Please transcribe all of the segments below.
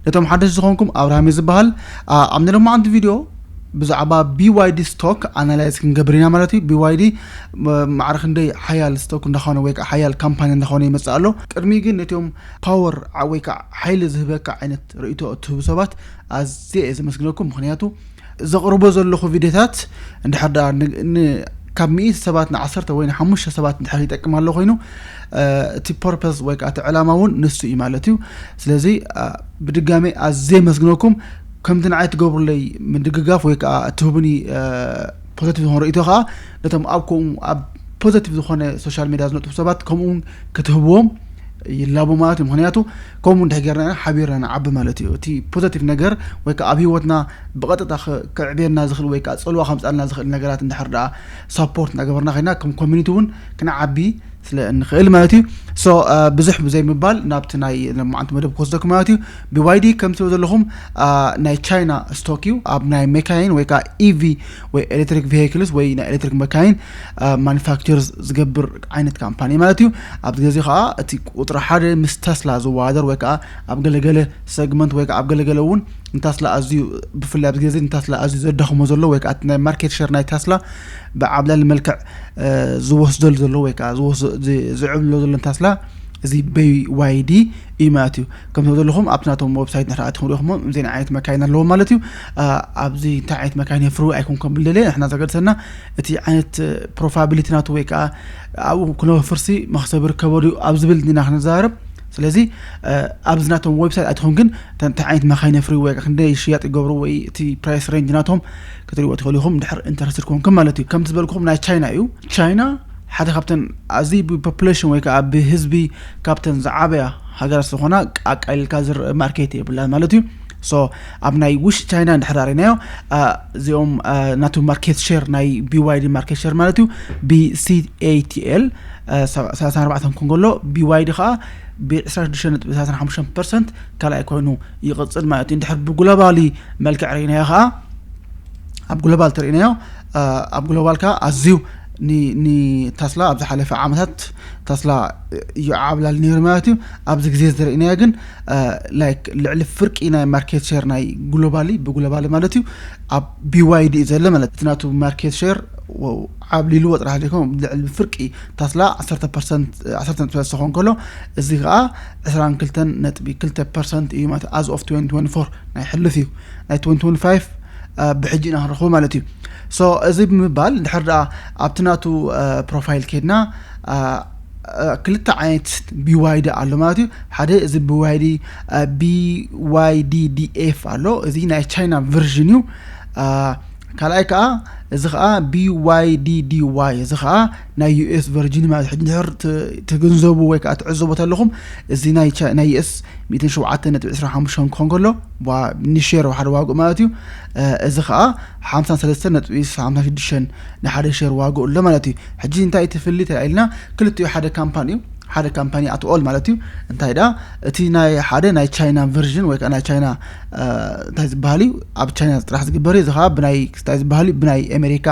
ነቶም ሓደሽ ዝኾንኩም ኣብርሃም እዩ ዝበሃል። ኣብ ናይ ሎማዓንቲ ቪድዮ ብዛዕባ BYD stock analyze ክንገብር ኢና ማለት እዩ። BYD ማዕረ ክንደይ ሓያል stock እንዳኾነ ወይ ከዓ ሓያል ካምፓኒ እንዳኾነ ይመፅእ ኣሎ። ቅድሚ ግን ነቲኦም power ወይ ከዓ ሓይሊ ዝህበካ ዓይነት ርእይቶ እትህቡ ሰባት ኣዝየ እየ ዘመስግነኩም። ምክንያቱ ዘቕርቦ ዘለኹ ቪድዮታት እንድሕር ደኣ ካብ ሚእቲ ሰባት ንዓሰርተ ወይ ንሓሙሽተ ሰባት እንድሕር ይጠቅም ኣሎ ኮይኑ እቲ purpose ወይ ከዓ እቲ ዕላማ እውን ንሱ እዩ ማለት እዩ። ስለዚ ብድጋሜ ኣዝየ የመስግነኩም። ከምቲ ንዓይ ትገብሩለይ ምድግጋፍ ወይ ከዓ እትህቡኒ positive ዝኾነ ርእይቶ ከዓ ነቶም ኣብ ከምኡ ኣብ positive ዝኾነ social media ዝነጥፉ ሰባት ከምኡ ክትህብዎም ይላቦ ማለት እዩ። ምክንያቱ ከምኡ እንድሕር ጌርና ኢና ሓቢርና ንዓቢ ማለት እዩ። እቲ positive ነገር ወይ ከዓ ኣብ ህይወትና ብቐጥታ ክዕብየና ዝኽእል ወይ ከዓ ፅልዋ ከምፃልና ዝኽእል ነገራት እንድሕር ደኣ support እናገበርና ኮይና ከም community እውን ክንዓቢ ስለ እንኽእል ማለት እዩ። So ብዙሕ ብዘይ ምባል ናብቲ ናይ ሎማዓንቲ መደብ ክወስደኩም ማለት እዩ። BYD ከም ትሪእዎ ዘለኹም ናይ ቻይና stock እዩ። ኣብ ናይ መካይን ወይ ከዓ EV ወይ electric vehicles ወይ ናይ electric መካይን manufacture ዝገብር ዓይነት ካምፓኒ ማለት እዩ። ኣብዚ ግዜ ከዓ እቲ ቁፅሪ ሓደ ምስ ተስላ ዝወዳደር ወይ ከዓ ኣብ ገለገለ segment ወይ ከዓ ኣብ ገለገለ እውን ንታስላ ኣዝዩ ብፍላይ ኣብዚ ግዜ ንታስላ ኣዝዩ ዘዳኽሞ ዘሎ ወይ ከዓ ናይ market share ናይ ታስላ ብዓብላሊ መልክዕ ዝወስደሉ ዘሎ ወይ ከዓ ዝዕብሎ ዘሎ ታስላ እዚ BYD እዩ ማለት እዩ። ከም ዘለኹም ኣብቲ ናቶም website ንሕና ኣትኹም ሪኹሞ እዚን ዓይነት መካይን ኣለዎም ማለት እዩ። ኣብዚ እንታይ ዓይነት መካይን የፍርዊ ኣይኮን ከም ብልደለ ንሕና ዘገድሰና እቲ ዓይነት probability ናቱ ወይ ከዓ ኣብኡ ክነወፍርሲ መክሰብ ርከቦ ድዩ ኣብ ዝብል ኢና ክንዛረብ። ስለዚ ኣብዚ ናቶም website ኣትኹም ግን እንታይ ዓይነት መካይን የፍርዊ ወይ ክንደይ ሽያጥ ይገብሩ ወይ እቲ price range ናቶም ክትሪእዎ ትኽእሉ ኢኹም ድሕር interested ኮንኩም ማለት እዩ። ከምቲ ዝበልኩኹም ናይ ቻይና እዩ። ቻይና ሓደ ካብተን ኣዝዩ ብ population ወይ ከዓ ብህዝቢ ካብተን ዝዓበያ ሃገራት ዝኾና ኣቃሊልካ ዝረአ market የብላን ማለት እዩ። So ኣብ ናይ ውሽጢ ቻይና እንድሕር ሪእናዮ እዚኦም ናቱ market share ናይ BYD market share ማለት እዩ ብ CATL ሰላሳን ኣርባዕተን ኮን ከሎ BYD ከዓ ብ ዕስራን ሽዱሽተን ነጥቢ ሰላሳን ሓሙሽተን percent ካልኣይ ኮይኑ ይቕፅል ማለት እዩ። እንድሕር ብግሎባሊ መልክዕ ርኢናዮ ከዓ ኣብ ግሎባል ተርእናዮ ኣብ ግሎባል ከዓ ኣዝዩ ንታስላ ኣብ ዝሓለፈ ዓመታት ታስላ እዩ ዓብላል ነይሩ ማለት እዩ። ኣብዚ ግዜ ዝርኢናዮ ግን like ልዕሊ ፍርቂ ናይ market share ናይ ግሎባሊ ብግሎባሊ ማለት እዩ ኣብ BYD እዩ ዘሎ ማለት እቲ ናቱ market share ዓብሊልዎ ጥራሕ ዘይኮነ ልዕሊ ፍርቂ ታስላ ዓሰርተ percent ዓሰርተ ነጥቢ ሰለስተ ክኾን ከሎ እዚ ከዓ ዕስራን ክልተን ነጥቢ ክልተ percent እዩ ማለት as of twenty twenty-four ናይ ሕሉፍ እዩ ናይ twenty twenty-five ብሕጂ ኢና ክንረኽቦ ማለት እዩ። So እዚ ብምባል ድሕር ደኣ ኣብቲ ናቱ profile ከድና ክልተ ዓይነት BYD ኣሎ ማለት እዩ። ሓደ እዚ BYD BYD DF ኣሎ። እዚ ናይ ቻይና version እዩ። ካልኣይ ከዓ እዚ ከዓ BYD DY እዚ ከዓ ናይ US version ማለት ሕጂ ድሕር ትግንዘቡ ወይ ከዓ ትዕዘቡ ተለኹም እዚ ናይ US ሚእትን ሸውዓተን ነጥቢ ዕስራን ሓሙሽተን ክኾን ከሎ ንሼር ሓደ ዋግኡ ማለት እዩ። እዚ ከዓ ሓምሳን ሰለስተን ነጥቢ ሓምሳን ሽዱሽተን ንሓደ ሼር ዋግኡ ኣሎ ማለት እዩ። ሕጂ እንታይ ትፍሊ ተላኢልና ክልቲኡ ሓደ ካምፓኒ እዩ ሓደ ካምፓኒ at all ማለት እዩ። እንታይ ደኣ እቲ ናይ ሓደ ናይ ቻይና version ወይ ከዓ ናይ ቻይና እንታይ ዝበሃል እዩ ኣብ ቻይና ጥራሕ ዝግበር እዩ። እዚ ከዓ ብናይ እንታይ ዝበሃል እዩ ብናይ ኣሜሪካ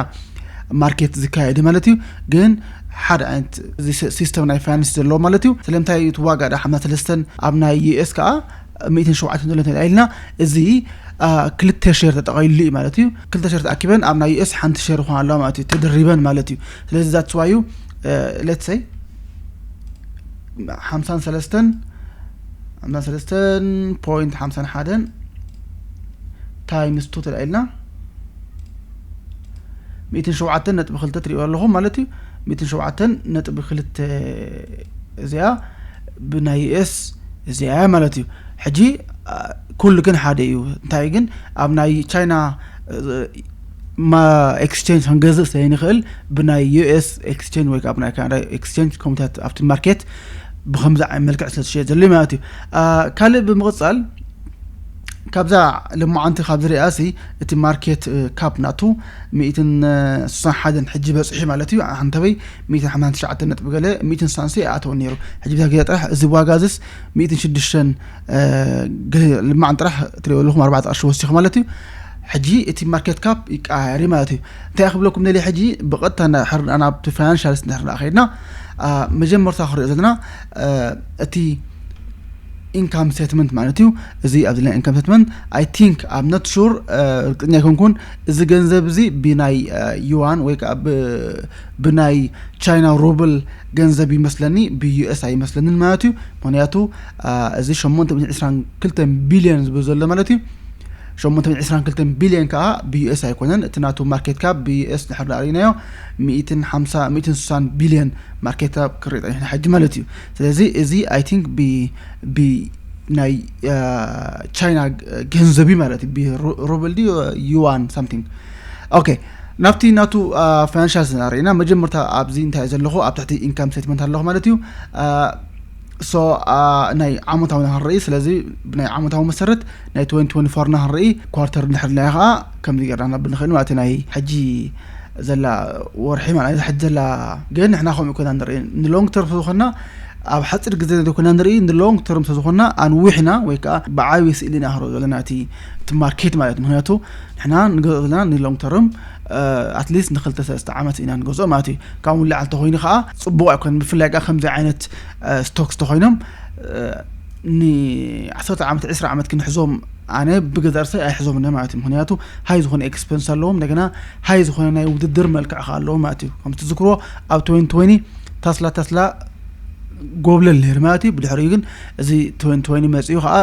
market ዝካየድ ማለት እዩ። ግን ሓደ ዓይነት system ናይ finance ዘለዎ ማለት እዩ። ስለምንታይ እቲ ዋጋ ደኣ ሓምሳ ሰለስተን ኣብ ናይ US ከዓ ሚእትን ሸውዓተን ዘሎ እንተኢልና እዚ ክልተ ሼር ተጠቐይሉ እዩ ማለት እዩ። ክልተ ሼር ተኣኪበን ኣብ ናይ US ሓንቲ ሼር ይኾና ኣለዋ ማለት እዩ። ተደሪበን ማለት እዩ። ስለዚ that's why እዩ let's say ሓምሳን ሰለስተን ሓምሳን ሰለስተን point ሓምሳን ሓደን times two ተላኢልና ሚእትን ሸውዓተን ነጥቢ ክልተ ትሪእዎ ኣለኹም ማለት እዩ። ሚእትን ሸውዓተን ነጥቢ ክልተ እዚኣ ብናይ US እዚኣ ማለት እዩ። ሕጂ ኩሉ ግን ሓደ እዩ። እንታይ ግን ኣብ ናይ ቻይና exchange ክንገዝእ ስለይንኽእል ብናይ US exchange ወይ ከዓ ብናይ ካናዳ exchange ኮሚታት ኣብቲ market ብከምዚ ዓይነት መልክዕ ስለ ዝሸየጥ ዘሎ ማለት እዩ። ካልእ ብምቕፃል ካብዛ ልማዓንቲ ካብ ዝሪኣ ሲ እቲ market cap ናቱ ሚእትን ስሳን ሓደን ሕጂ በፅሒ ማለት እዩ። ሓንተበይ ሚእትን ሓምሳን ትሽዓተን ነጥቢ ገለ ሚእትን ስሳን ሲ ኣተወ ነይሩ። ሕጂ ብዛ ግዜ ጥራሕ እዚ ዋጋ ዝስ ሚእትን ሽዱሽተን ልማዓን ጥራሕ ትሪኦ ኣለኹም ኣርባዕተ ቅርሺ ወሲኹ ማለት እዩ። ሕጂ እቲ market cap ይቀያየር ማለት እዩ። እንታይ ክብለኩም ደልየ ሕጂ ብቐጥታ ናብቲ financials ንሕርና ከይድና መጀመርታ ክሪኦ ዘለና እቲ income statement ማለት እዩ። እዚ ኣብዚ ናይ income statement I think I'm not sure፣ ርግጠኛ ኣይኮንኩን፣ እዚ ገንዘብ እዚ ብናይ ዩዋን ወይ ከዓ ብናይ ቻይና ሩብል ገንዘብ ይመስለኒ፣ ብዩ ኤስ ኣይመስለንን ማለት እዩ። ምክንያቱ እዚ ሸሞንተ ሚእትን ዕስራን ክልተን ቢልዮን ዝብል ዘሎ ማለት እዩ። ሸሞንተ ሚእትን ዕስራን ክልተን ቢልዮን ከዓ ብዩ ኤስ ኣይኮነን፣ እቲ ናቱ ማርኬት ካፕ ብዩ ኤስ ድሕር ዳኣ ርኢናዮ ሚእትን ሓምሳ ሚእትን ስሳን ቢልዮን ማርኬት ካፕ ክርኢ ጸኒሕና ሕጂ ማለት እዩ። ስለዚ እዚ I think ብናይ ቻይና ገንዘብ እዩ ማለት እዩ። ብሩብል ድዩ ዩዋን something። ኦኬ፣ ናብቲ ናቱ ፋይናንሻል ስናሪና መጀመርታ ኣብዚ እንታይ ዘለኹ ኣብ ትሕቲ ኢንካም ስቴትመንት ኣለኹ ማለት እዩ። ሶ ናይ ዓመታዊ ንክንርኢ፣ ስለዚ ብናይ ዓመታዊ መሰረት ናይ ትወንቲ ትወንቲ ፎር ንክንርኢ ኳርተር እንድሕር ኢልና ከዓ ከምዚ ገርና ናብ ንኽእል ማለት ናይ ሕጂ ዘላ ወርሒ ማለት ሕጂ ዘላ። ግን ንሕና ከምኡ ኮይና ንርኢ ንሎንግ ተርም ዝኾንና ኣብ ሓፂር ግዜ ዘይኮና ንርኢ ንሎንግ ተርም ዝኾንና ኣንዊሕና ወይ ከዓ ብዓብዪ ስእሊ ኢና ክንሪኦ ዘለና እቲ ማርኬት ማለት። ምክንያቱ ንሕና ንገዝኦ ዘለና ንሎንግ ተርም ኣትሊስት ንክልተ ሰለስተ ዓመት ኢና ንገዝኦ ማለት እዩ። ካብ ንላዕሊ ተኮይኑ ከዓ ፅቡቅ ኣይኮነን። ብፍላይ ከዓ ከምዚ ዓይነት ስቶክስ ተኮይኖም ንዓሰርተ ዓመት ዕስራ ዓመት ክንሕዞም ኣነ ብገዛ ርእሰይ ኣይሕዞም እነ ማለት እዩ። ምክንያቱ ሃይ ዝኾነ ኤክስፐንስ ኣለዎም፣ እንደገና ሃይ ዝኾነ ናይ ውድድር መልክዕ ከ ኣለዎም ማለት እዩ። ከም ትዝክርዎ ኣብ ትወንቲ ትወንቲ ታስላ ታስላ ጎብለል ነይሩ ማለት እዩ። ብድሕሪኡ ግን እዚ ትወንቲ ትወንቲ መፂኡ ከዓ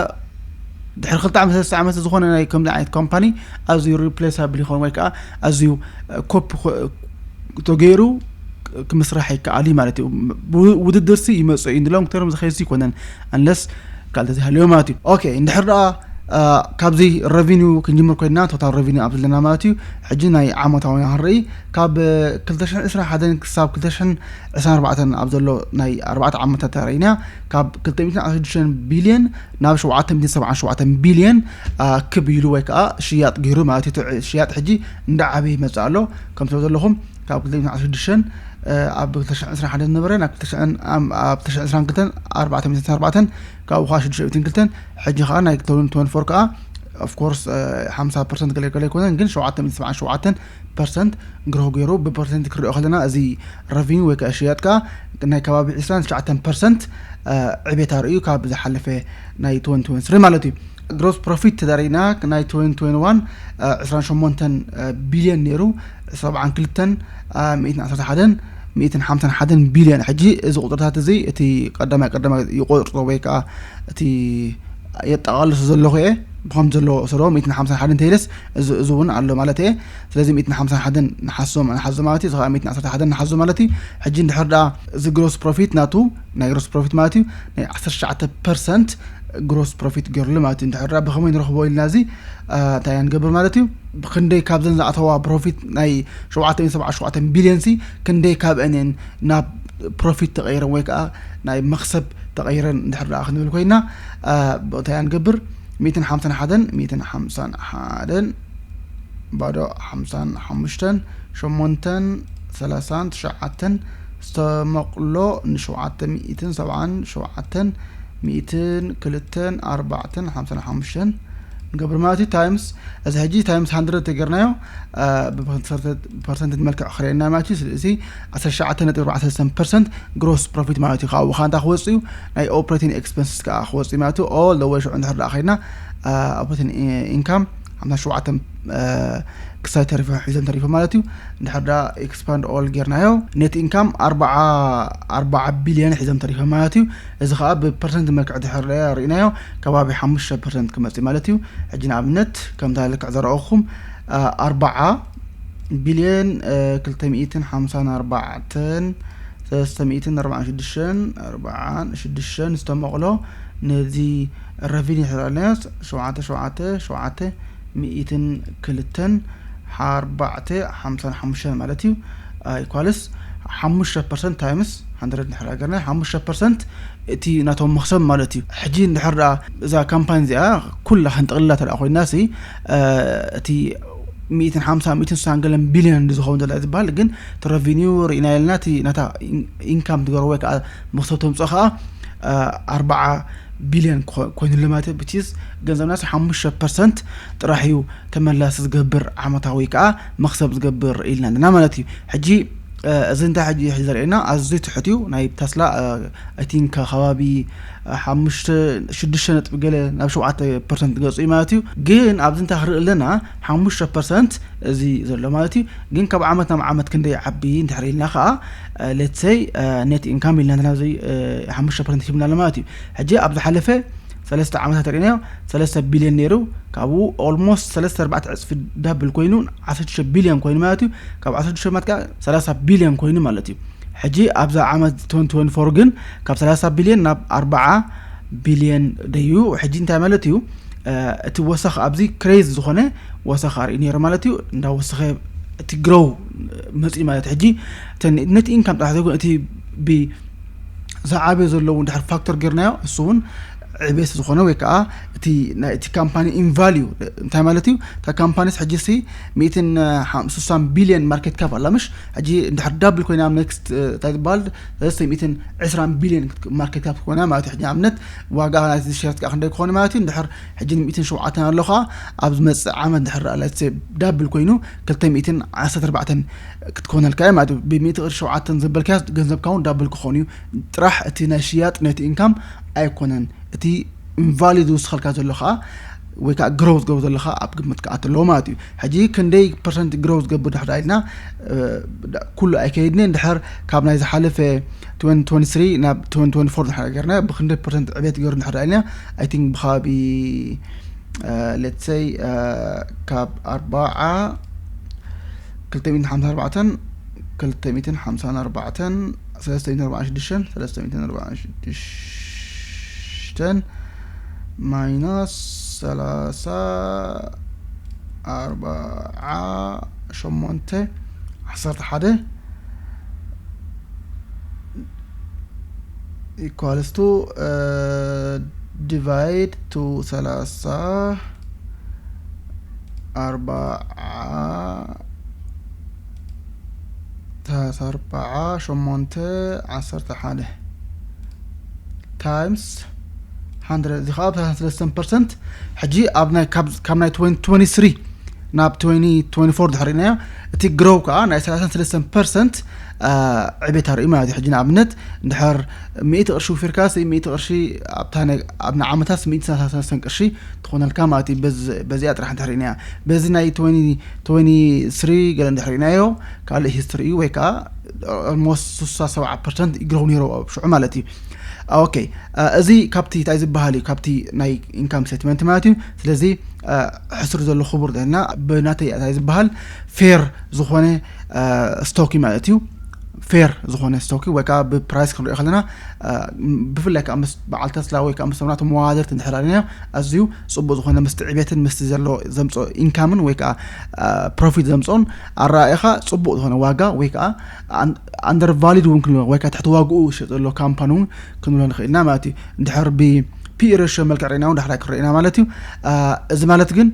ድሕሪ ክልተ ዓመት ሰለስተ ዓመት ዝኾነ ናይ ከምዚ ዓይነት ኮምፓኒ ኣዝዩ ሪፕሌሳብል ይኸውን ወይ ከዓ ኣዝዩ ኮፒ ተገይሩ ክምስራሕ ይከኣል እዩ ማለት እዩ። ውድድር ሲ ይመፅእ እዩ ንሎንግ ተርም ዝኸይድ ይኮነን፣ ኣንለስ ካልተ ዘይሃልዮ ማለት እዩ። ኦኬ፣ እንድሕር ደኣ ካብዚ ረቪኒው ክንጅምር ኮይና ቶታል ረቪኒው ኣብ ዘለና ማለት እዩ። ሕጂ ናይ ዓመታዊ ክንርኢ ካብ ክልተ ሽሕን ዕስራን ሓደን ክሳብ ክልተ ሽሕን ዕስራን ኣርባዕተን ኣብ ዘሎ ናይ ኣርባዕተ ዓመታት ተረኢና ካብ ክልተ ሚእትን ዓሰርተ ሽዱሽተ ቢልዮን ናብ ሸውዓተ ሚእትን ሰብዓን ሸውዓተን ቢልዮን ክብ ኢሉ ወይ ከዓ ሽያጥ ገይሩ ማለት እዩ። ሽያጥ ሕጂ እንዳዓበየ ይመፅእ ኣሎ። ከም ትሪኦ ዘለኹም ካብ ክልተ ሚእትን ዓሰርተ ሽዱሽተ ኣብ ክልተ ሽሕን ዕስራን ሓደን ዝነበረ ናብ ክልተ ሽሕን ኣብ ክልተ ሽሕን ዕስራን ክልተን ኣርባዕተ ሚእትን ኣርባዕተን ካብኡ ከዓ ሽዱሽተ ሚእትን ክልተን ሕጂ ከዓ ናይ ትወንቲ ትወንቲ ፎር ከዓ ኦፍኮርስ ሓምሳ ፐርሰንት ገለ ገለ ኣይኮነን ግን ሸውዓተ ሚእትን ሰብዓን ሸውዓተን ፐርሰንት ግሮህ ገይሩ ብፐርሰንት ክሪኦ ከለና እዚ ረቪኒ ወይ ከዓ ሽያጥ ከዓ ናይ ከባቢ ዕስራን ትሽዓተን ፐርሰንት ዕቤት ኣርእዩ ካብ ዝሓለፈ ናይ ትወንቲ ትወንቲ ስሪ ማለት እዩ። ግሮስ ፕሮፊት ተዳሪና ናይ ትወንቲ ትወንቲ ዋን ዕስራን ሸሞንተን ቢልዮን ነይሩ፣ ሰብዓን ክልተን ሚእትን ዓሰርተ ሓደን ሚእትን ሓምሳን ሓደን ቢልዮን። ሕጂ እዚ ቁፅርታት እዚ እቲ ቀዳማይ ቀዳማይ ይቆርፆ ወይ ከዓ እቲ የጠቓልሶ ዘለኹ እየ ብከም ዘሎ ሰዶ ሚእትን ሓምሳን ሓደን ተይለስ እዚ እዚ እውን ኣሎ ማለት እየ። ስለዚ ሚእትን ሓምሳን ሓደን ንሓዞ ንሓዞ ማለት እዩ። እዚ ከዓ ሚእትን ዓሰርተ ሓደን ንሓዞ ማለት እዩ። ሕጂ እንድሕር ደኣ እዚ ግሮስ ፕሮፊት ናቱ ናይ ግሮስ ፕሮፊት ማለት እዩ ናይ ዓሰርተ ትሽዓተ ፐርሰንት ግሮስ ፕሮፊት ገይሩሉ ማለት እዩ። እንድሕር ደኣ ብኸመይ ንረኽቦ ኢልና እዚ እንታይ ንገብር ማለት እዩ። ብክንደይ ካብዘን ዝኣተዋ ፕሮፊት ናይ ሸውዓተ ሚእትን ሰብዓን ሸውዓተን ቢልዮን ሲ ክንደይ ካብአን እየን ናብ ፕሮፊት ተቐይረን ወይ ከዓ ናይ መክሰብ ተቐይረን እንድሕር ደኣ ክንብል ኮይና እንታይ ንገብር ሚእትን ሓምሳን ሓደን ሚእትን ሓምሳን ሓደን ባዶ ሓምሳን ሓሙሽተን ሸሞንተን ሰላሳን ትሽዓተን ዝተመቕሎ ንሸውዓተ ሚእትን ሰብዓን ሸውዓተን ሚእትን ክልተን ኣርባዕተን ሓምሳን ሓሙሽተን ንገብር ማለት እዩ። ታይምስ እዚ ሕጂ ታይምስ ሃንድረድ ተገርናዮ ብፐርሰንት መልክዕ ክረየና ማለት እዩ። ስለዚ ዓሰርተ ትሽዓተ ነጥቢ ኣርባዕተ ሰለስተ ፐርሰንት ግሮስ ፕሮፊት ማለት እዩ። ካብኡ ከዓ እንታይ ክወፅእ እዩ ናይ ኦፕሬቲንግ ኤክስፐንስስ ከዓ ክወፅእ እዩ ማለት እዩ። ኦል ደ ወይ ሽዑ እንድሕር ደኣ ከይድና ኦፕሬቲንግ ኢንካም ሓምሳ ሸውዓተ ክሳይ ተሪፎ ሒዞም ተሪፎ ማለት እዩ። እንድሕር ደኣ ኤክስፓንድ ኦል ጌርናዮ ኔት ኢንካም ኣርባዓ ኣርባዓ ቢልዮን ሒዞም ተሪፎ ማለት እዩ። እዚ ከዓ ብፐርሰንት መልክዕ ድሕር ርኢናዮ ከባቢ ሓሙሽተ ፐርሰንት ክመፅእ ማለት እዩ። ሕጂ ንኣብነት ከምታ ልክዕ ዘረእኹም ኣርባዓ ቢልዮን ክልተ ሚእትን ሓምሳን ኣርባዕተን ሰለስተ ሚእትን ኣርባዓን ሽዱሽተን ኣርባዓን ሽዱሽተን ዝተመቕሎ ነዚ ረቪኒ ይሕላለና ሸውዓተ ሸውዓተ ሸውዓተ ሚእትን ክልተን ኣርባዕተ ሓምሳን ሓሙሽተን ማለት እዩ። ኢኳልስ ሓሙሽተ ፐርሰንት ታይምስ ሃንድረድ እንድሕር ሃገርና ሓሙሽተ ፐርሰንት እቲ ናቶም መክሰብ ማለት እዩ። ሕጂ እንድሕር ደኣ እዛ ካምፓኒ እዚኣ ኩላ ክንጠቕልላ ተደኣ ኮይና ሲ እቲ ሚእትን ሓምሳ ሚእትን ስሳን ገለን ቢልዮን ዝኸውን ዘላ ዝበሃል ግን እቲ ረቪኒው ርኢና የለና እቲ ናታ ኢንካም ትገርቦ ወይ ከዓ መክሰብ ተምፅኦ ከዓ ኣርባዓ ቢልዮን ኮይኑሉ ማለት እዩ። ብቲስ ገንዘብና ሓሙሽተ ፐርሰንት ጥራሕ እዩ ተመላሲ ዝገብር ዓመታዊ ከዓ መክሰብ ዝገብር ኢልና ኣለና ማለት እዩ። ሕጂ እዚ እንታይ ሕጂ ሕጂ ዘርእየና ኣዝዩ ትሑት እዩ። ናይ ተስላ ኣይ ቲንክ ከባቢ ሓሙሽተ ሽዱሽተ ነጥቢ ገለ ናብ ሸውዓተ ፐርሰንት ገጹ እዩ ማለት እዩ። ግን ኣብዚ እንታይ ክርኢ ኣለና? ሓሙሽተ ፐርሰንት እዚ ዘሎ ማለት እዩ። ግን ካብ ዓመት ናብ ዓመት ክንደይ ዓቢ እንድሕር ኢልና ከዓ ሌትሰይ ኔት ኢንካም ኢልና ናብዚ ሓሙሽተ ፐርሰንት ሂብና ኣሎ ማለት እዩ። ሕጂ ኣብ ዝሓለፈ ሰለስተ ዓመታት ርኢናዮ ሰለስተ ቢልዮን ነይሩ። ካብኡ ኦልሞስት ሰለስተ ኣርባዕተ ዕፅፊ ዳብል ኮይኑ ዓሰርተ ሽዱሽተ ቢልዮን ኮይኑ ማለት እዩ። ካብ ዓሰርተ ሽዱሽተ ማለት ከዓ ሰላሳ ቢልዮን ኮይኑ ማለት እዩ። ሕጂ ኣብዛ ዓመት ትወንቲ ትወንቲ ፎር ግን ካብ ሰላሳ ቢልዮን ናብ ኣርባዓ ቢልዮን ደዩ። ሕጂ እንታይ ማለት እዩ? እቲ ወሰኽ ኣብዚ ክሬዚ ዝኾነ ወሰኽ ኣርኢ ነይሩ ማለት እዩ። እንዳወሰኸ እቲ ግሮው መፅኢ ማለት ሕጂ ነቲ ኢንካም ጥራሕ ዘይኮነ እቲ ዝዓበየ ዘለዉ እንድሕር ፋክተር ጌርናዮ እሱ እውን ዕቤት ዝኾነ ወይ ከዓ እቲ ናይ እቲ ካምፓኒ ኢንቫልዩ እንታይ ማለት እዩ? እታ ካምፓኒስ ሕጂ ሲ ሚእትን ስሳን ቢልዮን ማርኬት ካፕ ኣላ ምሽ? ሕጂ እንድሕር ዳብል ኮይና ኣብ ኔክስት እንታይ ዝበሃል ሰለስተ ሚእትን ዕስራን ቢልዮን ማርኬት ካፕ ኮይና ማለት እዩ። ሕጂ ኣብነት ዋጋ ናይቲ ሸርት ከዓ ክንደይ ክኾነ ማለት እዩ? እንድሕር ሕጂ ሚእትን ሸውዓተን ኣሎ ከዓ ኣብ ዝመፅእ ዓመት እንድሕር ዳብል ኮይኑ ክልተ ሚእትን ዓሰርተ ኣርባዕተን ክትኮነልካ እዩ ማለት እዩ። ብሚእቲ ቅርሺ ሸውዓተን ዘበልካዮ ገንዘብካ እውን ዳብል ክኾን እዩ። ጥራሕ እቲ ናይ ሽያጥ ነቲ ኢንካም ኣይኮነን። እቲ ኢንቫልዩ ዝውስኸልካ ዘሎ ከዓ ወይ ከዓ ግሮው ዝገብር ዘሎ ከዓ ኣብ ግምት ክኣት ኣለዎ ማለት እዩ። ሕጂ ክንደይ ፐርሰንት ግሮው ዝገብር ድሕር ኢልና ኩሉ ኣይከይድን። ድሕር ካብ ናይ ዝሓለፈ ትወንቲ ትወንቲ ስሪ ናብ ትወንቲ ትወንቲ ፎር ድሕር ጌርና ብክንደይ ፐርሰንት ዕቤት ገይሩ ድሕር ኢልና ኣይ ቲንክ ብከባቢ ሌትሰይ ካብ ኣርባዓ ክልተ ሚእትን ሓምሳን ኣርባዕተን ክልተ ሚእትን ሓምሳን ኣርባዕተን ሰለስተ ሚእትን ኣርባዓን ሽዱሽተን ሰለስተ ሚእትን ኣርባዓን ሽዱሽተን ማይናስ ሰላሳ ኣርባዓ ሸሞንተ ዓሰርተ ሓደ equals to divide to ሰላሳ ኣርባዓ ሰላሳ ኣርባዓ ሸሞንተ ዓሰርተ ሓደ ታይምስ ሓንድረድ እዚ ከዓ ብ ሰላሳ ሰለስተ ፐርሰንት ሕጂ ኣብ ናይ ካብ ናይ ትወንቲ ትወንቲ ስሪ ናብ ትወንቲ ትወንቲ ፎር ድሕር ኢናዮ እቲ ግሮው ከዓ ናይ ሰላሳ ሰለስተ ፐርሰንት ዕቤት ኣርኢ ማለት እዩ። ሕጂ ንኣብነት እንድሕር ሚእቲ ቅርሺ ውፊርካ ሲ ሚእቲ ቅርሺ ኣብታ ናይ ኣብ ንዓመታት ሚእቲ ሰላሳ ሰለስተ ቅርሺ ትኾነልካ ማለት እዩ። በዚ በዚኣ ጥራሕ እንድሕር ኢናያ በዚ ናይ ትወንቲ ትወንቲ ስሪ ገለ እንድሕር ኢናዮ ካልእ ሂስትሪ እዩ ወይ ከዓ ኦልሞስት ስሳ ሰብዓ ፐርሰንት ይግረው ነይሩ ኣብ ሽዑ ማለት እዩ። ኦኬ እዚ ካብቲ እንታይ ዝበሃል እዩ ካብቲ ናይ ኢንካም ስቴትመንት ማለት እዩ። ስለዚ ሕስር ዘሎ ክቡር ዘለና ብናተይ እንታይ ዝበሃል ፌር ዝኾነ ስቶክ እዩ ማለት እዩ። ፌር ዝኾነ ስቶክ ወይ ከዓ ብፕራይስ ክንሪኦ ከለና ብፍላይ ከዓ ምስ በዓል ተስላ ወይ ከዓ ምስ ናቶም መዋደርቲ እንድሕር ኣለና ኣዝዩ ፅቡቅ ዝኾነ ምስቲ ዕቤትን ምስቲ ዘሎ ዘምፅኦ ኢንካምን ወይ ከዓ ፕሮፊት ዘምፅኦን ኣረኣኢኻ ፅቡቅ ዝኾነ ዋጋ ወይ ከዓ ኣንደር ቫሊድ እውን ክንብሎ ወይ ከዓ ትሕቲ ዋግኡ ዝሸጥ ዘሎ ካምፓኒ እውን ክንብሎ ንኽእል ኢና ማለት እዩ። እንድሕር ብፒኢ ሬሽዮ መልክዕ ርኢና እውን ዳሕራይ ክንርኢ ኢና ማለት እዩ። እዚ ማለት ግን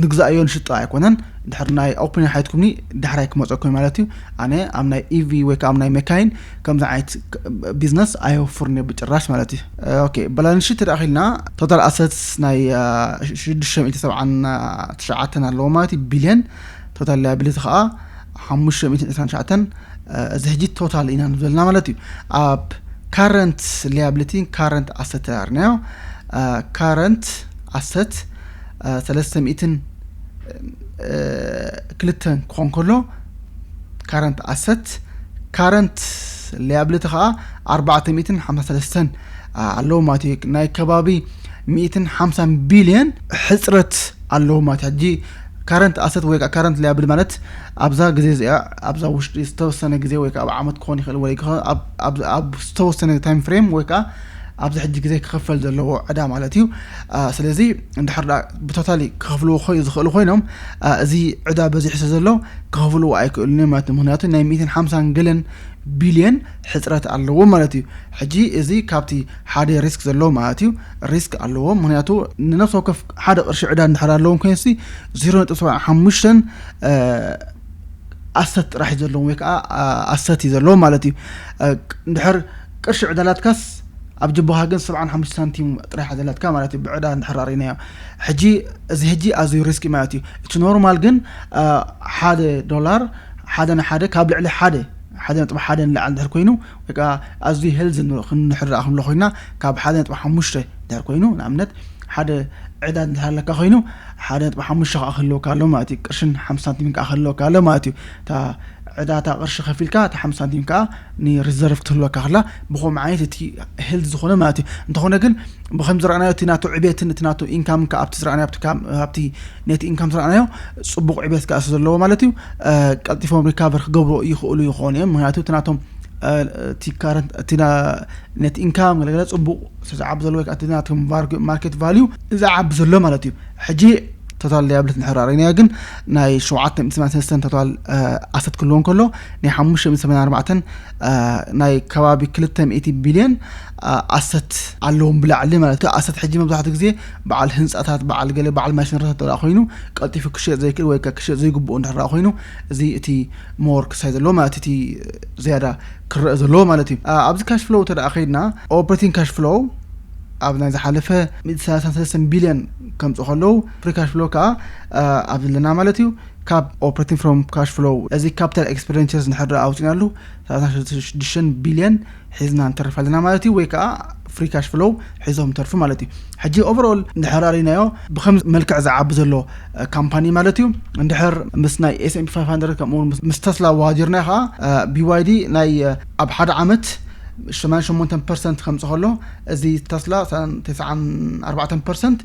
ንግዛእዮ ንሽጦ ኣይኮነን። ድሕር ናይ ኦፕኒን ሓይትኩምኒ ዳሕራይ ክመፀኩም ማለት እዩ። ኣነ ኣብ ናይ ኢቪ ወይ ከዓ ኣብ ናይ መካይን ከምዚ ዓይነት ቢዝነስ ኣየወፍርን እየ ብጭራሽ ማለት እዩ። ኦኬ ባላንስ ሽት ተዳኺልና ቶታል ኣሰትስ ናይ ሽዱሽተ ሚእቲ ሰብዓን ትሽዓተን ኣለዎ ማለት እዩ ቢልዮን። ቶታል ላያብሊቲ ከዓ ሓሙሽተ ሚእትን ዕስራን ትሽዓተን እዚ ሕጂ ቶታል ኢና ንብለና ማለት እዩ። ኣብ ካረንት ሊያብሊቲ ካረንት ኣሰት ተዳርናዮ ካረንት ኣሰት ሰለስተ ሚእትን ክልተን ክኾን ከሎ ካረንት ኣሰት ካረንት ሊያብሊቲ ከዓ ኣርባዕተ ሚእትን ሓምሳ ሰለስተን ኣለዎ ማለት እዩ። ናይ ከባቢ ሚእትን ሓምሳን ቢልዮን ሕፅረት ኣለዎ ማለት እዩ። ሕጂ ካረንት ኣሰት ወይ ከዓ ካረንት ሊያብል ማለት ኣብዛ ግዜ እዚኣ ኣብዛ ውሽጢ ዝተወሰነ ግዜ ወይ ከዓ ኣብ ዓመት ክኾን ይኽእል ወይ ከዓ ኣብ ዝተወሰነ ታይም ፍሬም ወይ ከዓ ኣብዚ ሕጂ ግዜ ክኽፈል ዘለዎ ዕዳ ማለት እዩ። ስለዚ እንድሕር ብቶታሊ ክኸፍልዎ ዝኽእሉ ኮይኖም እዚ ዕዳ በዚሑ ስለ ዘሎ ክኸፍልዎ ኣይክእሉን እዮም ማለት እዩ። ምክንያቱ ናይ ሚእትን ሓምሳን ገለን ቢልዮን ሕፅረት ኣለዎ ማለት እዩ። ሕጂ እዚ ካብቲ ሓደ ሪስክ ዘለዎ ማለት እዩ። ሪስክ ኣለዎ ምክንያቱ ንነፍሲ ወከፍ ሓደ ቅርሺ ዕዳ እንድሕር ኣለዎም ኮይንሲ ዜሮ ነጥቢ ሰብዓ ሓሙሽተን ኣሰት ጥራሕ እዩ ዘለዎም ወይ ከዓ ኣሰት እዩ ዘለዎም ማለት እዩ። እንድሕር ቅርሺ ዕዳ ላትካስ ኣብ ጅቦኻ ግን ሰብዓን ሓሙሽተ ሳንቲም ጥራሕ ዘላትካ ማለት እዩ። ብዕዳ እንድሕር ኣሪናዮ ሕጂ እዚ ሕጂ ኣዝዩ ሪስክ ማለት እዩ። እቲ ኖርማል ግን ሓደ ዶላር ሓደ ንሓደ ካብ ልዕሊ ሓደ ሓደ ነጥቢ ሓደ ንላዕሊ ድሕር ኮይኑ ወይ ከዓ ኣዝዩ ሄልዚ ክንሕር ኣ ክንብሎ ኮይና ካብ ሓደ ነጥቢ ሓሙሽተ ድሕር ኮይኑ ንኣብነት ሓደ ዕዳ እንድሕር ኣለካ ኮይኑ ሓደ ነጥቢ ሓሙሽተ ከዓ ክህልወካ ኣሎ ማለት እዩ። ቅርሽን ሓምሳ ሳንቲምን ከዓ ክህልወካ ኣሎ ማለት እዩ። እታ ዕዳ እታ ቅርሺ ከፊልካ እታ ሓምሳ ሳንቲም ከዓ ንሪዘርቭ ክትህልወካ ከላ ብኸምኡ ዓይነት እቲ ሄልዚ ዝኾነ ማለት እዩ። እንተኾነ ግን ብከም ዝረኣናዮ እቲ ናቱ ዕቤትን እቲ ናቱ ኢንካም ከዓ ኣብቲ ዝረኣናዮ ኣብቲ ኔት ኢንካም ዝረኣናዮ ፅቡቅ ዕቤት ከዓ ዘለዎ ማለት እዩ። ቀልጢፎም ሪካቨር ክገብሩ ይኽእሉ ይኾኑ እዮም። ምክንያቱ እቲ ናቶም እቲ ካረንት እቲ ኔት ኢንካም ገለገለ ፅቡቅ ዝዓቢ ዘሎ ወይ ከዓ እቲ ናቶም ማርኬት ቫልዩ ዝዓቢ ዘሎ ማለት እዩ። ሕጂ ቶታል ሊያብሊቲ እንድሕር ኣረኢናዮ ግን ናይ ሸውዓተ ሚእቲ ሰማንያን ሰለስተን ቶታል ኣሰት ክህልዎ እንከሎ ናይ ሓሙሽተ ሚእቲ ሰማንያን ኣርባዕተን ናይ ከባቢ ክልተ ሚእቲ ቢልዮን ኣሰት ኣለዎም ብላዕሊ ማለት እዩ። ኣሰት ሕጂ መብዛሕትኡ ግዜ በዓል ህንፃታት በዓል ገለ በዓል ማሽነሪታት እንተ ኮይኑ ቀልጢፉ ክሸጥ ዘይክእል ወይ ክሸጥ ዘይግብኡ እንድሕር ኮይኑ እዚ እቲ ሞር ክሳይ ዘለዎ ማለት እቲ ዝያዳ ክረአ ዘለዎ ማለት እዩ። ኣብዚ ካሽ ፍሎው እንተ ከይድና ኦፕሬቲንግ ካሽ ፍሎው ኣብ ናይ ዝሓለፈ ሚእቲ ሰላሳን ሰለስተን ቢልዮን ከምፅእ ከለዉ ፍሪ ካሽ ፍሎ ከዓ ኣብዚ ኣለና ማለት እዩ። ካብ ኦፕሬቲንግ ፍሮም ካሽ ፍሎው እዚ ካፒታል ኤክስፔንዲቸርስ እንድሕር ኣውፂእናሉ ሰላሳ ሽዱሽተ ቢልዮን ሒዝና ንተርፍ ኣለና ማለት እዩ። ወይ ከዓ ፍሪ ካሽ ፍሎው ሒዞም ተርፉ ማለት እዩ። ሕጂ ኦቨርኦል እንድሕር ኣሪናዮ ብከም መልክዕ ዝዓቢ ዘሎ ካምፓኒ ማለት እዩ። እንድሕር ምስ ናይ ኤስኤምፒ ፋይቭ ሃንድረድ ከምኡ እውን ምስ ተስላ ኣወዳዲርና ከዓ ቢዋይዲ ናይ ኣብ ሓደ ዓመት ሸማንየ ሸሞንተ ፐርሰንት ከምፅእ ከሎ እዚ ተስላ ተስዓን ኣርባዕተን ፐርሰንት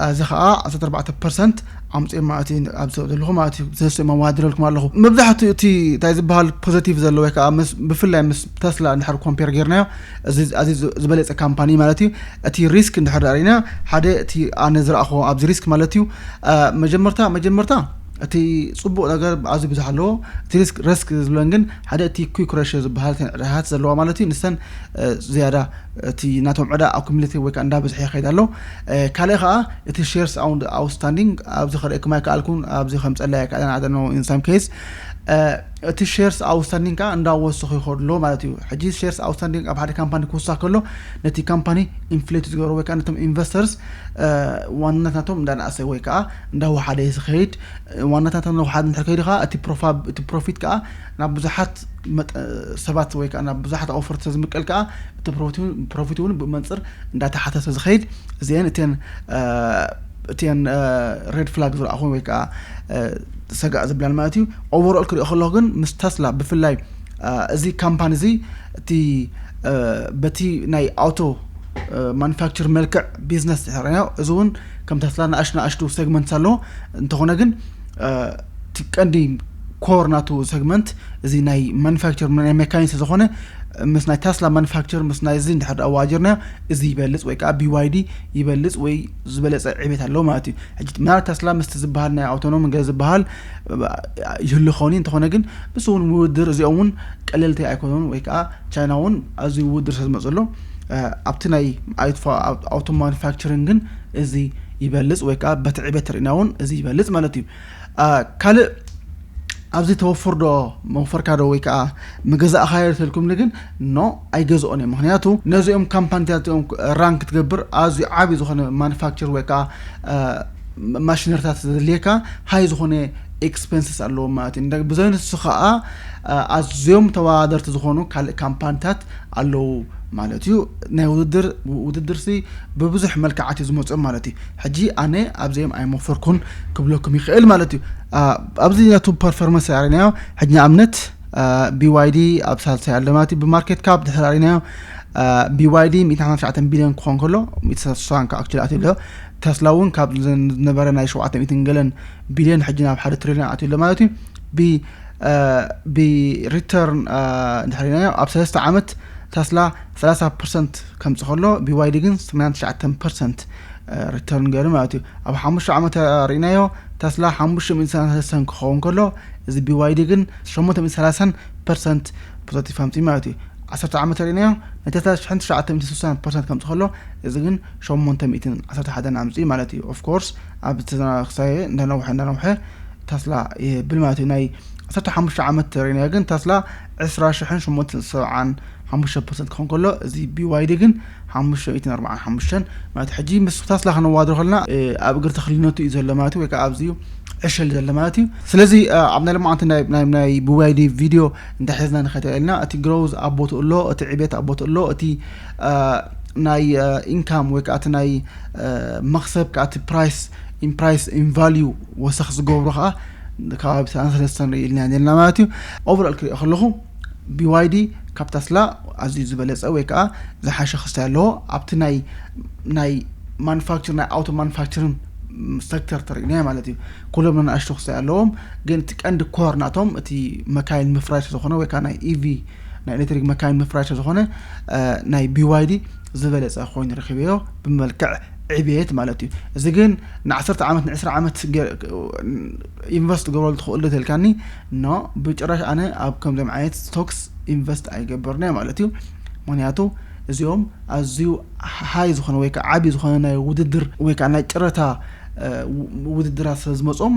እዚ ከዓ ዓሰርተ ኣርባዕተ ፐርሰንት ኣምፅኦም ማለት እዩ። ኣብዚ ዘለኹ ማለት እዩ። ሰለስተ መዋድረልኩም ኣለኹ። መብዛሕትኡ እቲ እንታይ ዝበሃል ፖዘቲቭ ዘሎ ወይ ከዓ ምስ ብፍላይ ምስ ተስላ እንድሕር ኮምፔር ጌርናዮ እዚ ኣዝዩ ዝበለፀ ካምፓኒ ማለት እዩ። እቲ ሪስክ እንድሕር ዳሪና ሓደ እቲ ኣነ ዝረኣኹ ኣብዚ ሪስክ ማለት እዩ። መጀመርታ መጀመርታ እቲ ፅቡቅ ነገር ኣዝዩ ብዙሕ ኣለዎ። እቲ ሪስክ ሪስክ ዝብለን ግን ሓደ እቲ ኩክ ሬሽዮ ዝበሃል ተን ዕዳታት ዘለዋ ማለት እዩ። ንሰን ዝያዳ እቲ ናቶም ዕዳ ኣኩሚሌቲቭ ወይ ከዓ እንዳበዝሐ ይኸይድ ኣሎ። ካልእ ከዓ እቲ ሼርስ ኣውትስታንዲንግ ኣብዚ ከርእየኩም ኣይከኣልኩን። ኣብዚ ከምፀላ ኣይከኣለን ኣደኖ ኢን ሳም ኬስ እቲ ሼርስ ኣውትስታንዲንግ ከዓ እንዳወሰኹ ይኸዱ ኣሎ ማለት እዩ። ሕጂ ሼርስ ኣውትስታንዲንግ ኣብ ሓደ ካምፓኒ ክውሳኽ ከሎ ነቲ ካምፓኒ ኢንፍሌት ዝገበሩ ወይ ከዓ ነቶም ኢንቨስተርስ ዋንነት ናቶም እንዳንኣሰ ወይ ከዓ እንዳወሓደ ዝኸይድ ዋንነት ናቶም እንዳወሓደ እንድሕር ከይዱ ከዓ እቲ ፕሮፊት ከዓ ናብ ብዙሓት ሰባት ወይ ከዓ ናብ ብዙሓት ኣውፈርቲ ዝምቀል ከዓ እቲ ፕሮፊት እውን ብመንፅር እንዳተሓተተ ዝኸይድ እዚአን እተን እተን ሬድ ፍላግ ዝረኣኹ ወይ ከዓ ሰጋእ ዝብላን ማለት እዩ። ኦቨርኦል ክሪኦ ከለኹ ግን ምስ ተስላ ብፍላይ እዚ ካምፓኒ እዚ እቲ በቲ ናይ ኣውቶ ማኑፋክቸር መልክዕ ቢዝነስ ሕርናዮ እዚ እውን ከም ተስላ ንኣሽ ንኣሽቱ ሴግመንት ኣለዎ። እንተኾነ ግን እቲ ቀንዲ ኮር ናቱ ሴግመንት እዚ ናይ ማኑፋክቸር ናይ ሜካኒክስ ዝኾነ ምስ ናይ ተስላ ማኑፋክቸር ምስ ናይ እዚ እንድሕር ኣዋጅርና እዚ ይበልፅ ወይ ከዓ ቢዋይዲ ይበልፅ ወይ ዝበለፀ ዕቤት ኣለዎ ማለት እዩ። ሕጂ ምናልባት ተስላ ምስቲ ዝበሃል ናይ ኣውቶኖሚ ገለ ዝበሃል ይህሉ ኸውን እንተኾነ ግን ምስ እውን ውድድር እዚኦም እውን ቀለልቲ ኣይኮኑን ወይ ከዓ ቻይና እውን ኣዝዩ ውድድር ስለ ዝመፅሎ ኣብቲ ናይ ኣውቶ ማኑፋክቸሪንግ ግን እዚ ይበልፅ ወይ ከዓ በቲ ዕቤት ተርእና እውን እዚ ይበልፅ ማለት እዩ። ካልእ ኣብዚ ተወፍር ዶ መውፈርካ ዶ ወይ ከዓ ምገዛእኻዮ ተልኩምኒ ግን ኖ ኣይገዝኦን እዮም። ምክንያቱ ነዚኦም ካምፓኒታት እዚኦም ራንክ ክትገብር ኣዝዩ ዓብዪ ዝኾነ ማኑፋክቸር ወይ ከዓ ማሽነሪታት ዘድልየካ ሃይ ዝኾነ ኤክስፐንስስ ኣለዎም ማለት እዩ። ብዘይ ንሱ ከዓ ኣዝዮም ተወዳደርቲ ዝኾኑ ካልእ ካምፓኒታት ኣለዉ ማለት እዩ። ናይ ውድድር ውድድርሲ ብብዙሕ መልክዓት እዩ ዝመፅኦም ማለት እዩ። ሕጂ ኣነ ኣብዚኦም ኣይመፈርኩን ክብለኩም ይኽእል ማለት እዩ። ኣብዚ ነቱ ፐርፎርመንስ ኣሪናዮ ሕጂ ንኣብነት ቢዋይዲ ኣብ ሳልሳይ ኣሎ ማለት እዩ። ብማርኬት ካፕ ድሕር ኣሪናዮ ቢዋይዲ ሚእቲ ሓምሳን ትሽዓተን ቢልዮን ክኾን ከሎ ሚእቲ ሰሳን ኣክቹዋሊ ኣትዩ ኣሎ። ተስላ እውን ካብ ዝነበረ ናይ ሸውዓተ ሚእትን ገለን ቢልዮን ሕጂ ናብ ሓደ ትሪልዮን ኣትዩ ኣሎ ማለት እዩ። ብሪተርን ድሕሪናዮ ኣብ ሰለስተ ዓመት ተስላ ሰላሳ ፐርሰንት ከምፅ ከሎ ቢዋይዲ ግን ሰማንያን ትሽዓተን ፐርሰንት ሪተርን ገይሩ ማለት እዩ። ኣብ ሓሙሽተ ዓመት ርኢናዮ ተስላ ሓሙሽተ ሚእቲ ሰላሳ ክኸውን ከሎ እዚ ቢዋይዲ ግን ሸሞንተ ሚእቲ ሰላሳን ፐርሰንት ፖዘቲቭ ኣምፅኡ ማለት እዩ። ዓሰርተ ዓመት ርኢናዮ ናይ ተስላ ሽሕን ትሽዓተ ሚእቲ ስሳን ፐርሰንት ከምፅ ከሎ እዚ ግን ሸሞንተ ሚእትን ዓሰርተ ሓደን ኣምፅኡ ማለት እዩ። ኦፍኮርስ ኣብ ተዘናክሳየ እንዳነውሐ እንዳነውሐ ተስላ ይብል ማለት እዩ። ናይ ዓሰርተ ሓሙሽተ ዓመት ርኢናዮ ግን ተስላ ዕስራ ሽሕን ሸሞንተ ሰብዓን ሓሙሽተ ፐርሰንት ክኾን ከሎ እዚ ቢዋይዲ ግን ሓሙሽተ ሚእትን ኣርባዓን ሓሙሽተን ማለት ሕጂ ምስ ተስላ ከነዋድሮ ከለና ኣብ እግሪ ተኽልነቱ እዩ ዘሎ ማለት እዩ። ወይ ከዓ ኣብዚ ዕሸል ዘሎ ማለት እዩ። ስለዚ ኣብ ናይ ልማዓንቲ ናይ ናይ ናይ ብዋይዲ ቪድዮ እንታይ ሒዝና ንኸይድ ኢልና፣ እቲ ግሮዝ ኣብ ቦትኡ ኣሎ፣ እቲ ዕቤት ኣብ ቦትኡ ኣሎ፣ እቲ ናይ ኢንካም ወይ ከዓ እቲ ናይ መክሰብ ከዓ እቲ ፕራይስ ኢን ፕራይስ ኢን ቫልዩ ወሰኽ ዝገብሮ ከዓ ከባቢ ሰለስተ ንርኢ ኢልና ነርና ማለት እዩ። ኦቨርኦል ክሪኦ ከለኹ ቢዋይዲ ካብ ታስላ ኣዝዩ ዝበለፀ ወይ ከዓ ዝሓሸ ክስታይ ኣለዎ ኣብቲ ናይ ናይ ማኑፋክቸር ናይ ኣውቶ ማኑፋክቸሪንግ ሴክተር ተሪእናዮ ማለት እዩ። ኩሎም ንኣሽቱ ክስታይ ኣለዎም፣ ግን እቲ ቀንዲ ኮር ናቶም እቲ መካይን ምፍራይ ስለዝኾነ ወይ ከዓ ናይ ኢቪ ናይ ኤሌክትሪክ መካይን ምፍራይ ስለዝኾነ ናይ ቢዋይዲ ዝበለፀ ኮይኑ ረኪበዮ ብመልክዕ ዕብየት ማለት እዩ። እዚ ግን ንዓሰርተ ዓመት ንዕስራ ዓመት ኢንቨስት ትገብረሉ ትኽእሉ ተልካኒ ኖ ብጭራሽ ኣነ ኣብ ከምዚም ዓይነት ስቶክስ ኢንቨስት ኣይገብርና ማለት እዩ። ምክንያቱ እዚኦም ኣዝዩ ሃይ ዝኾነ ወይ ከዓ ዓብዪ ዝኾነ ናይ ውድድር ወይ ከዓ ናይ ጨረታ ውድድራት ስለ ዝመፅኦም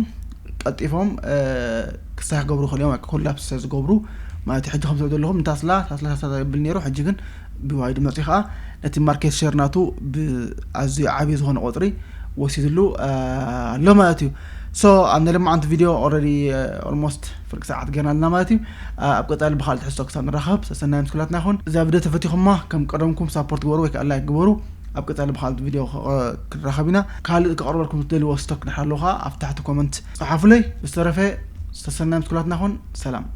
ቀልጢፎም ክሳይ ክገብሩ ክእል እዮም ኮላፕስ ስለ ዝገብሩ ማለት እዩ። ሕጂ ከም ዘለኹም ታስላ ታስላ ታስላ ይብል ነይሩ። ሕጂ ግን ቢዋይዲ መፅኡ ከዓ ነቲ ማርኬት ሸር ናቱ ብኣዝዩ ዓብዪ ዝኾነ ቁፅሪ ወሲድሉ ኣሎ ማለት እዩ። ሶ ኣብ ናይ ልማዓንቲ ቪድዮ ኦረዲ ኦልሞስት ፍርቂ ሰዓት ገና ኣለና ማለት እዩ። ኣብ ቀፃሊ ብካልእ ትሕዝቶ ክሳብ ንራኸብ ሰሰናይ ምስ ኩላትና ይኹን። እዛ ቪድዮ ተፈቲኹማ ከም ቀደምኩም ሳፖርት ግበሩ ወይ ከዓ ላይክ ግበሩ። ኣብ ቀፃሊ ብካልእ ቪድዮ ክንራኸብ ኢና። ካልእ ክቐርበልኩም ትደልዎ ስቶክ ድሓር ኣለዉ ከዓ ኣብ ታሕቲ ኮመንት ፀሓፉለይ። ብዝተረፈ ሰሰናይ ምስ ኩላትና ይኹን። ሰላም።